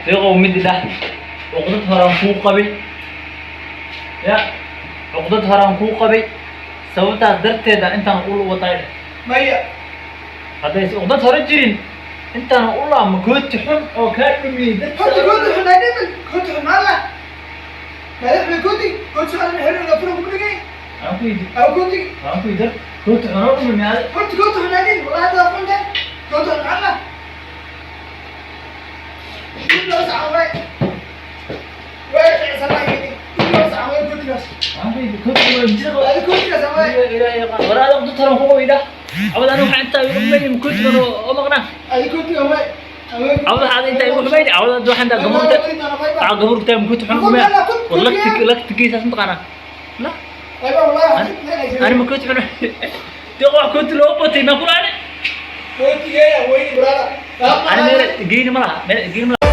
Deeqow, mid dhah, cuqdad horaan kuu qabay ya, cuqdad horaan kuu qabay. Sababtaas darteeda intaan ul watay dheh. Maya. Hadday cuqdad hore jirin, intaan ula ma kooti xun oo kaa dhumiyey Horta darteeda. Kooti xun ay dhimin, kooti xun maala madaxda, kooti kooti xun xirina furo kuma dhigay. Aan ku yidhi. Aw, kooti. Aan ku yidhi, kooti xun oo dhumi miyaade? Horta kooti xun ay dhimin, wallahi hadda xun tahay, kooti xun maala loo sacan way way kicsanaa, loo sacan way kootigaas. Aan ku yidhi, kooti waa jira. Adi kootigaas way. Ilaahay yaqaan. War aad cuqdad horaan ku qabay dhah. Cawad, aniga waxaa intaa igu xumayni kootigan oo maqnaa. Adi kootiga way. Cawad, waxaad intaa igu xumayni. Cawad, waxaan intaa gaburta, waxaa gaburta kooti xun dhumaya. War lagti lagtigiisaas mataqaanaa la ani ma kooti xun? Deeq, wax kooti loo batay maa kula ani. Kootigeeya weyni, brother. Ani meel geyni ma laha, meel geyni ma laha.